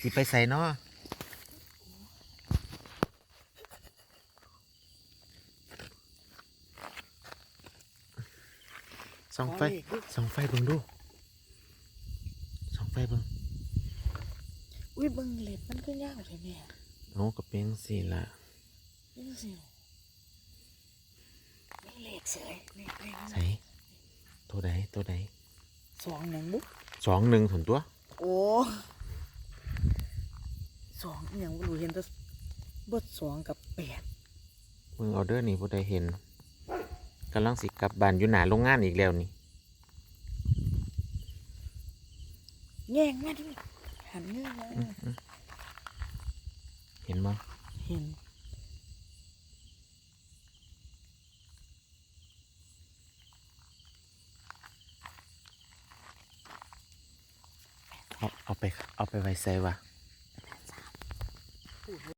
ຊິໄປໃສນໍ? ສ່ອງໄຟ ສ່ອງໄຟເບິ່ງດູ ສ່ອງໄຟເບິ່ງ. ອຸ້ຍ ເບິ່ງເລັບມັນຄືຍາວແທ້ແມ່. ເອົາ ກໍເປັນຈັ່ງຊີ້ລະ ເປັນຈັ່ງຊີ້. ມີເລກເສີຍ ເລກ ເລກ ໃສ? ໂຕໃດ? ໂຕໃດ? ສອງໜຶ່ງບຸ ສອງໜຶ່ງພຸ້ນຕົວະ. ໂອ້ ສອງອີ່ຫຍັງບໍ່ຮູ້ ເຫັນແຕ່ເບິດສອງກັບແປດ. ເບິ່ງເອົາເດີນີ້ ຜູ້ໃດເຫັນ ກຳລັງຊິກັບບ້ານ ຢູ່ໜ້າໂຮງງານອີກແລ້ວນີ້. ແຍງມາດິ ຫັນເງີຍມາ. ອືມ ອືມ ເຫັນບໍ່? ເຫັນ. ເອົາ ເອົາໄປ ເອົາໄປໄວ້ໃສວະ?